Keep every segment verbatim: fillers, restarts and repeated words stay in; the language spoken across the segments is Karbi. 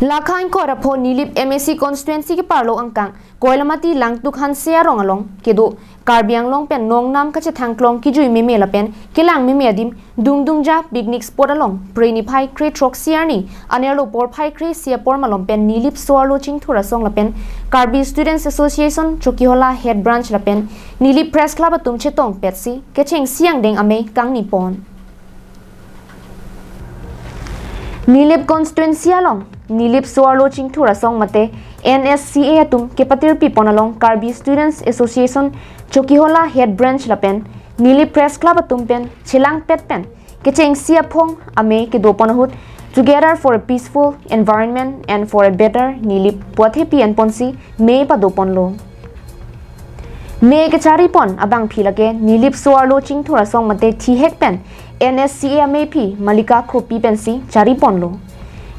Lakha ingkoi ra pho Nilip M A C constituency keparlo angkang Koilamati Langtuk Hanse arong along kedo Karbi Anglong pen nongnam kachethangklong kijui meme lapen kelang meme adim Dungdungja picnic spot along Phre niphai kre throksi arni anerlo porphai kre isi apor malom pen Nilip So-arlo Chingthur Asong lapen Karbi Students Association Chokihola Head Branch lapen Nilip Press Club atum chetongpetsi kechengsi angdeng amei kangni pon. Nilip constituency along Nilip So-arlo Chingthur Asong mate N S C A atum kepatirpi pon along Karbi Students Association Chokihola Head Branch lapen Nilip Press Club atum pen chelangpet pen kechengsi aphong amei kedo pon ahut Together for a Peaceful Environment and for a Better Nilip pu athepi enponsi mei pado ponlo. Mei kechari pon abangpi lake Nilip So-arlo Chingthur Asong mate thihek pen N S C A ameiphi Malika Kropi pensi chari ponlo.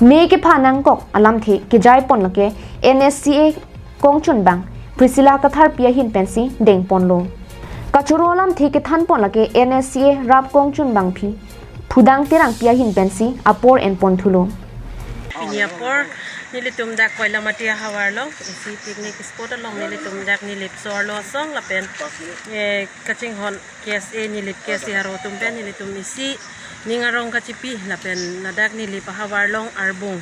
Mei kepha nangkok alamthe kejai pon lake N S C A kongchunbang Priscilla Katharpi ahin pensi deng ponlo. Kachoro alamthe kethan pon lake N S C A rap kongchunbangpi Phudang Terangpi ahin pensi apor enpon thulo. Pini apor nelitum dak Koilamati ahavar along isi picnic spot along nelitum dak Nilip So-arlo Asong lapen, eh, kachinghon K S A, Nilip K S A haro atum pen nelitum isi ning arong kachipi lapen ladak Nilip ahavar along arbung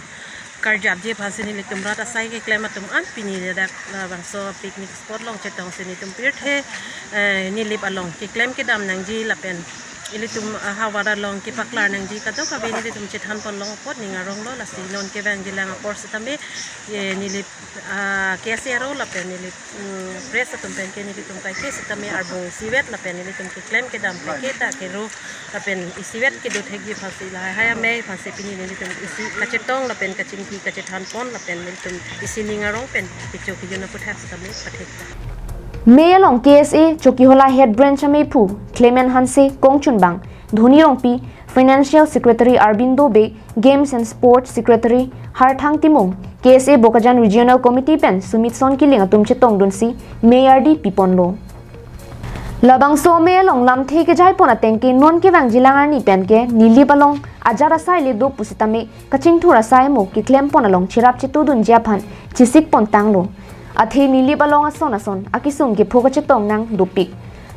karjapji aphansi nelitum rat asai keklem atum an pini ladak labangso picnic spot along chetongsi nelitum pirthe, eh, Nilip along keklem kedam nangji lapen ilitum ahavar along kepaklar nangji kadokave nelitum chethan ponlong apot ning aronglo. Lasi non kevangjilang apor sitame, eh, Nilip, ah, K S A arlo lapen Nilip, mm, press atum pen ke nelitum kaike sitame arbung isivet lapen nelitum keklem kedam kaike ta kero lapen isivet kedo thekji aphansi lahai hai amei aphansi pini nelitum isi kachetong lapen kachingki kachethan pon lapen nelitum isi ning arong pen kecho kejun aputhak sitame pathek ta. Mei along K S A Chokihola Head Branch ameiphu Clement Hanse, kongchunbang Dhoni Rongpi, Financial Secretary Arbindo Bey, Games and Sports Secretary Harthang Timung, K S A Bokajan Regional Committee pen Sumitson Killing atum chetongdunsi mei ardi piponlo. Labangso mei along lamthe kejai pon ateng ke non kevangjilang arni pen ke Nilip along ajat asai le do pusitame kachingthur asai mo keklem pon along cherap chetodunji aphan chesik pon tanglo. Athe Nilip along ason ason akesung kepho kachetong nang dopik.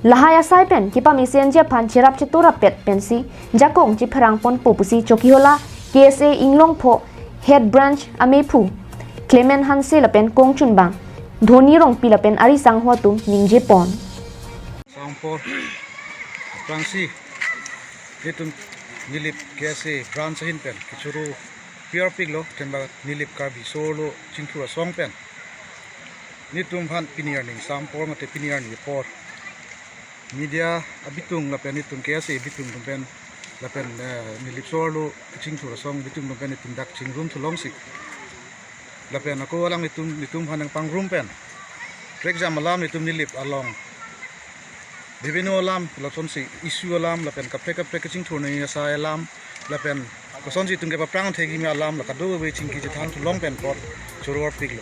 Lahai asai pen kepamesenji aphan cherap chetorapet pensi jakong chepherang ponpo pusi Chokihola K S A Inglongpho Head Branch ameiphu Clement Hanse lapen kongchunbang Dhoni Rongpi lapen ari sangho atum ningje pon. Sangpor aphrangsi nelitum Nilip K S A branch ahin pen kechoro piarpiklo, themba Nilip Karbi So-arlo Chingthur Asong pen nelitum aphan pini arni sangpor mate pini arni apor media abitung lapen nelitum K S A abitung atum pen lapen, eh, Nilip So-arlo Chingthur Asong abitung atum pen nelitum dak chingrum thulongsi lapen ako alang nelitum, nelitum aphan nangpangrum pen prekjam alam nelitum Nilip along revenue alam, lasonsi issue alam lapen kaprek kaprek kachingthur nangji asai alam lapen kosonsi itum kepaphrang thekji me alam la kadokave chingki chethan thulong pen apor choro arpiklo.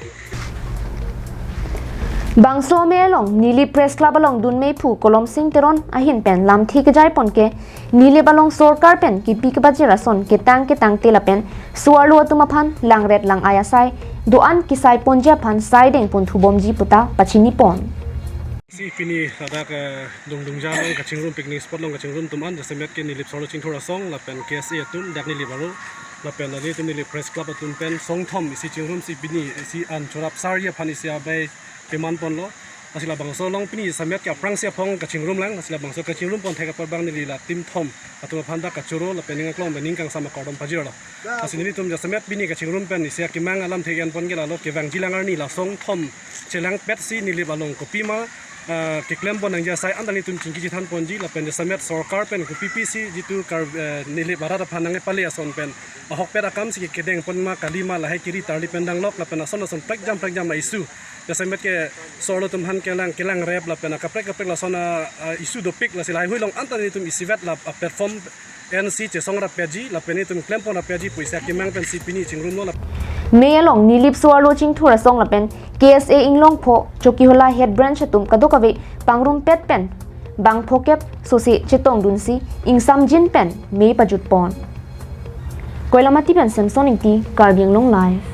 Bangso mei along Nilip Press Club along dun meiphu Kolomsing Teron ahin pen lamthe kejai pon ke Nilip along sorkar pen kipi kebajir ason ketang ketangte lapen so-arlo atum aphan langret lang-ai asai do-an kisai ponji aphan sai deng pon thubomji puta pachini pon. Si pini ladak, eh, Dungdungja along kachingrum picnic spot along kachingrum atum an jasemet ke Nilip So-arlo Chingthur Asong lapen K S A atum dak Nilip arlo lapen ilitum Nilip Press Club atum pen songthom isi chingrumsi pini isi an chorap sarji aphan isi amei peman ponlo. Lasi labangso along pini jasemet ke aphrangsi aphong kachingrum lang, lasi labangso kachingrum pon thek apor abang neli la team thom atum aphan ta kachoro lapen ning aklong pen ning kangsam akardom pajirlo. Lasi nelitum jasemet pini kachingrum pen isi akemang alamthe ke-en pon ke lalo kevangjilang arni la songthom chelangpetsi Nilip along kopima, ah, keklem pon nangji asai anta nelitum chingki chethan ponji lapen jasemet sorkar pen kopipisi jitu kar, eh, Nilip arat aphan nangkepale ason pen ahokpet akamsi kedeng pon ma kali ma lahai kiri tarli pen danglok lapen ason ason prekjam prekjam la issue. Jasemet ke so-arlo atum aphan kelang kelangrep lapen akaprek kaprek lason a, a issue dopik, lasi lahaihui along anta nelitum isivet la, a platform ensi chesong rapetji lapen nelitum klem pon rapetji pu isi akemang pensi pini chingrumlo lap. Mei along Nilip So-arlo Chingthur Asong lapen K S A Inglongpho Chokihola Head Branch atum kadokave pangrumpet pen bang phokep sose chetongdunsi ingsamjin pen mei pajut pon. Koilamati pen Samson Ingti, Karbi Anglong Live.